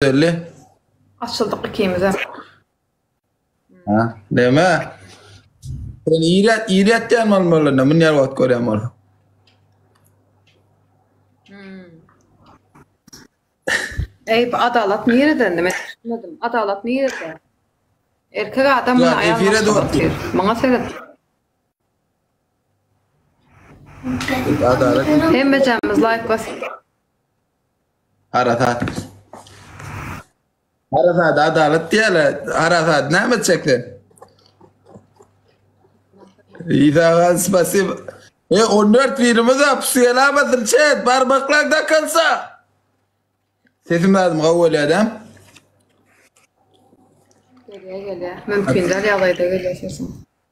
50. Açyldyk ikimizem. Ha, neme? Sen ir ýat, ir ýatýan bolmaly, mun ýer wagt görýän bol. Hmm. Ey bu adalat nireden men düşünmedim. Adalat nirede? Erkek adam Ya, aýal efire başga doğru. otyr. Maňa seret. Adalat. Hemmejemiz like bas. Harasat. Harasat adalat diýerler. Harasat näme etjek sen? İsa spasibo. E 14 birimiz ap suyalamasın çet barmaklar takılsa. Sesim lazım gawy bolýar da. Gelýär gelýär. Mümkin däl ýagdaýda gelýär sesiň.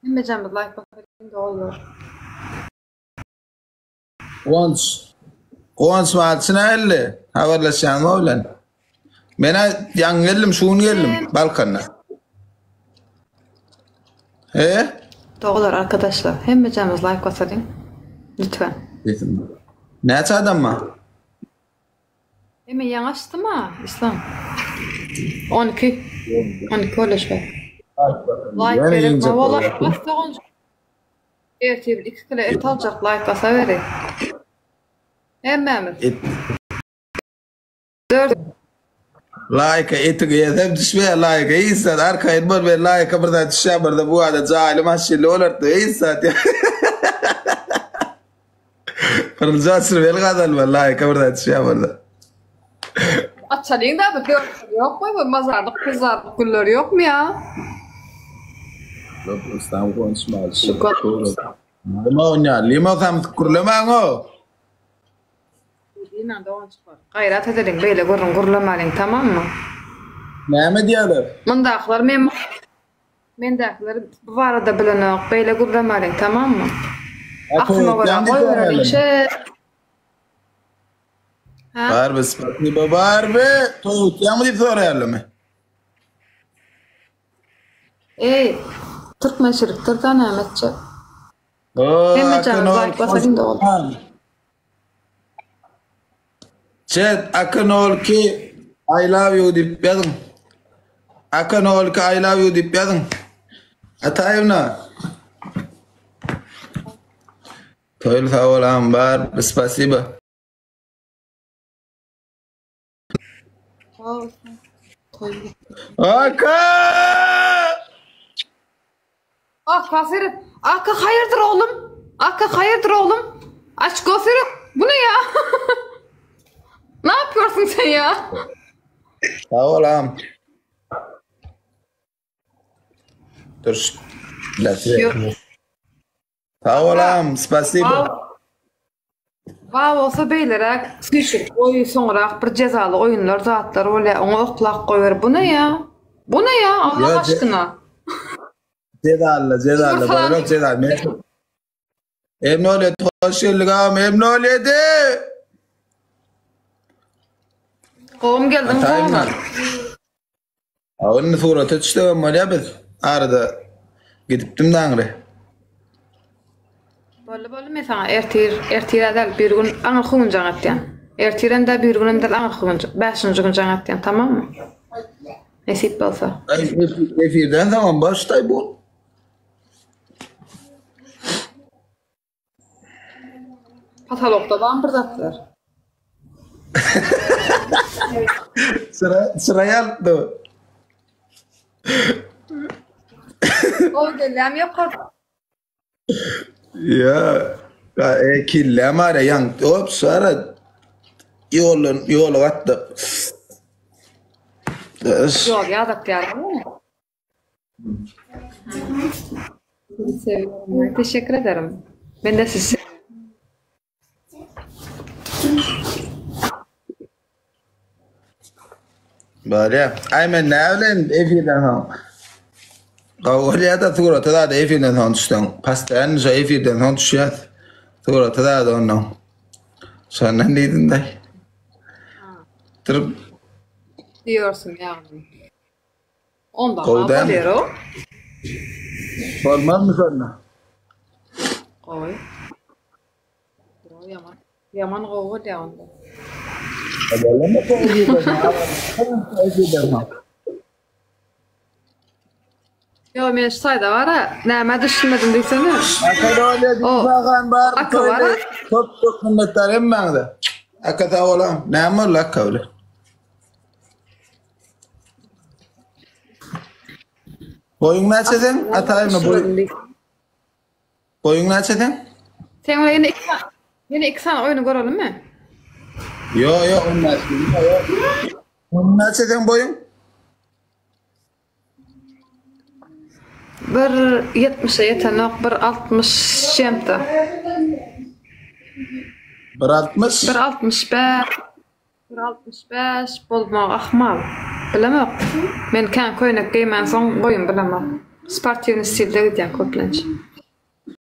Hemmejemiz like basalyň doganlar. Guwanç. Guwanç Balçy nähili? Habarlaşýaňmy o bilen? Men-ä ýaňy geldim, şu gün geldim Balkandan. He? Dogalar arkadaşlar hemmejemiz like basalyň. Lütfen. Näçe adam bar? Eme ýaňy açdym-a, Islam. 12. 12 bolýar şu. Like Ýene gerek ýeňjek ma bolar. bolýar. Bas doganjyk. Ertir 2 kilo et aljak like basaweri. Hemmämiz. Et. 4 Laýka eti ýesem düşmeýär laýka hiç zat arkaýyn bol men laýka bir zat düşýär bir de bu ada jaýly maşynly bolardy hiç zat ýok. Birinji açylyp el gazalma laýka bir zat düşýär bir de. Açalyň da bu dört ýokmy bu mazarlyk pizarlyk günleri ýokmy ýa? Yok ustam konuşma. Şu Limo oýnaýar. Limo samsyk gürlemäň o. Diýmäň doganjyklar. Gaýrat edeliň beýle gürrüň gürlemäliň tamammy? Näme diýýärler? Mundakylar men mendäkiler bu barada bilenok beýle gürlemäliň tamammy? Akyma görä goýbereliň şe. Ha? Barby spasibo Barby. Toý utýaňmy diýip soraýarlarmy? Eý, türkmençilikdir da näme etjek. Oo, Hemme Akan janyz ol like basalyň dogan. Chat Akan ol ki I love you diýip ýazyň. Akan ol ki I love you diýip ýazyň. Ataýewna. Toýly sag bol agam bar. Spasibo. Aka! Aka seret. Aka haýyrdyr oglum? Aka haýyrdyr oglum? Açko seret. Bu ne ya? Ne yapıyorsun sen ya? Sag bol agam. Dur. Yok. Sag bol agam, spasibo. Ba bolsa beýleräk süýşürip goý soňrak bir jezaly oýunlar zatlar bolýar oňa oklap goýber bu ne ýa bu ne ýa Allah aşkyna. Jezaly jezaly bolanok jezaly men M 07 hoş geldik agam M 07. Gowum geldiň gowmy. A indi surata düşsegem bolýa biz. Arada gidipdim daňry. Boldy boldy men saňa ertir ertir-ä däl bir gün aňyrky gün jaň etýän. Ertirem däl bir günem däl aňyrky gün bäşinji gün jaň etýän tamammy? Nesip bolsa. Aý efirden soňam başdaý bu. Patalokda barmy bir zatlar? Sıra sıra ýalypdy. Gowy gelýämi ýokarda? Ýa, e, kelläm ara ýaň, hop, sara ýoldan ýola gatdyk. Ýol ýadatýarmy? Seviyorum. Teşekkür ederim. Ben de sizi seviyorum. Barýa. Aý men näbileýin efirden soň. Gowy bolýa-da surata zada efirden soň düşseň. Postoýanny şo efirden soň düşýäs. Surata zada ondan. Şondan diýdim-de. Durup Diyorsun ýagny. Onda Gowy ha dälmi? bolýar o. Bolmazmy şonda? Gowy. Ýaman. Ýaman gowy bolýar onda. Ýok, men şu taýda bar-a, nämä düşünmedim diýsene. Aka bolýa Diýfahan bar. Aka bar-a. Köp köp minnetdar hemmäňize. Aka sag bolaň. Näme boldy Aka bilen? Boýuň näçe seň? Ataýmy boý? Boýuň näçe seň? Seň bilen ýene iki sany ýene iki sany oýny görelimi? Ýo, ýo, on näçe? Boýuň näçe seň boýuň? Bir ýetmişe ýetenok, bir 60 çemte. Bir 60? Bir 65. Bir 65 bolmagy ahmal. Bilemok. Men kän köýnek geýmänsoň boýumy bilemok. Sportiwnyý stilde gidýän köplenç.